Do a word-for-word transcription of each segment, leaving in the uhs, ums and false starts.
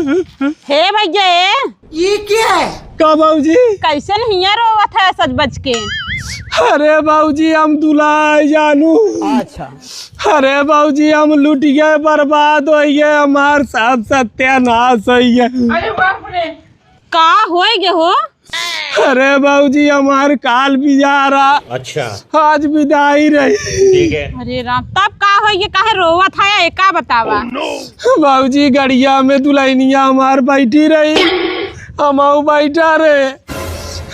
हे भैया, ए। ई क्या है? का बाबूजी? कैसन हिया रोवत है सज बज के? अरे बाबूजी, हम दुलाय जानू। अच्छा। अरे बाबूजी, हम लुट गए, बर्बाद होइ गए, हमार सब सत्यानाश होइ गए। अरे बाप रे। का होइ गए हो? अरे बाबूजी, हमार काल बियाह रहा। अच्छा। आज बिदाई रही। ठीक है। अरे राम, तब का होइ गए, काहे रोवत है, एका बतावा। बाबूजी, गड़िया में दुल्हनिया हमार बैठी रही, हमहू बैठा रहे।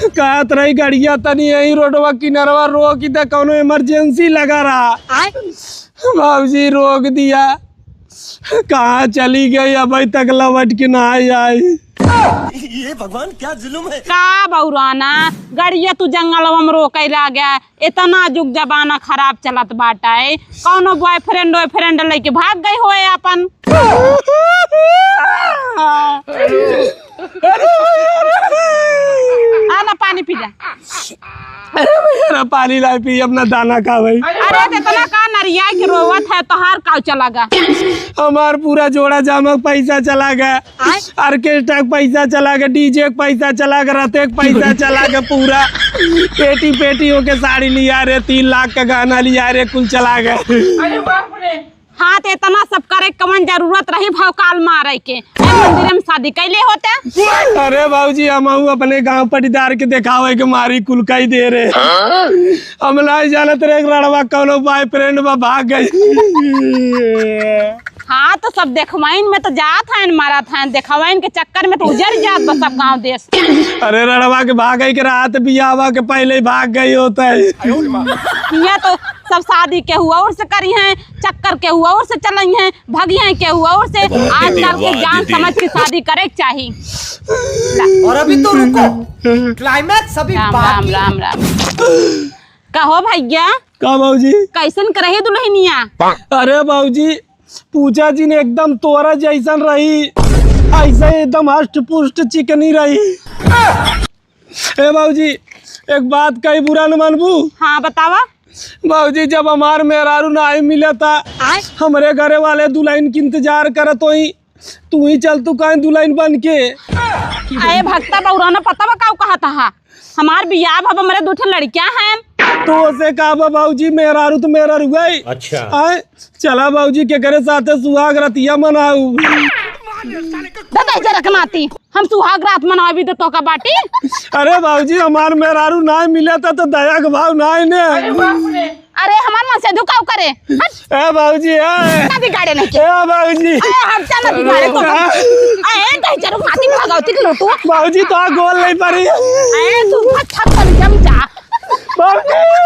कहत रही, "गड़िया तनी यहीं रोडवा किनरवा रोक दे, कौनो emergency लगा रहा।" आय? बाबूजी रोक दिया, कहाँ चली गई, अबे तक लौट के ना आई। ये भगवान, क्या जुल्म है। का बौराना, गड़िया तू जंगलवा में रोके लागे, इतना जुग जमाना खराब चलत बाटे, कौनो boyfriend वॉयफ्रेंड लेके भाग गई होए अपन। आ ना, पानी पी जा। अरे मेरा पानी लाई पी, अपना दाना खा भाई। अरे तो इतना का नरिया के रोवत है, तोहार का चला गा? हमार पूरा जोड़ा जामा के पैसा चला गया, आय? Orchestra के पैसा चला गया, DJ के पैसा चला गया, रथे के पैसा चला गया, पूरा पेटी पेटी होके साड़ी लिया रे, तीन लाख का गहना लिया रे, कुल चला गया। अरे बाप रे। हाँ, तो इतना सब करे के कवन जरूरत रही भौकाल मारे के? ए, मंदिर में शादी कैले होते? अरे बाबूजी, हमहू अपने गांव पटीदार के देखावे के मारी कुल कई दे रहे। हम नहीं जानत रहे कि रड़वा कौनो boyfriend बा, भाग गई। हाँ, तो सब देखवाइन में तो जात हैं, मारत हैं, देखवाइन के चक्कर में तो उजर जात बा सब गांव देश। अरे रड़वा के भागे के रात बियाहवा के पहले ही भाग गई होता है। यहाँ तो सब शादी केहू और से करी हैं, चक्कर केहू और से चलई हैं, भगी हैं केहू और से। आजकल के जान समझ के शादी करे के चाही। और अभी तो रुको, climax अभी राम, राम, बाकी। राम, राम। कहो भैया। का बाबूजी? कैसन करही दुल्हनिया? अरे बाबूजी, पूछा जिन, एकदम तोरा जैसन रही, ऐसे एकदम हष्ट पुष्ट चिकनी रही। ए बाबूजी, एक बात कही, बुरा न मानबू? हाँ, बतावा। बाबूजी, जब हमार मेहरारू नाहीं मिला था, आय? हमरे घरे वाले दुल्हन के इंतजार करत होई, तू ही चल, तू काहे दुल्हन बन के। अरे भक्ता बौराना, पता बा काऊ कहत हा? हमार बियाह भब, हमरे दू ठे लड़कियां हैं। तो उसे का बा बाबूजी, मेहरारू तो मेहरारू है। अच्छा। आय? चला बाबूजी, केकरे साथे सुहाग रतिया मनाऊ। दे दे जरा के माती, हम सुहाग रात मनावी दे तो का बाटी। अरे बाबूजी, हमार मेहरारू नाहीं मिला था तो दया के भाव नाहीं ने। अरे हमार मन से दुकाऊ करे। हट। ए बाबूजी, ए। ना बिगाड़े नहीं के। ए बाबूजी। ए, हट जा ना बिगाड़े तो। ए, दे जरा माती भगावती के लोटू। बाबूजी, तो गोल नहीं पड़ी। ए, तू फट फट कर जम जा। बाबूजी।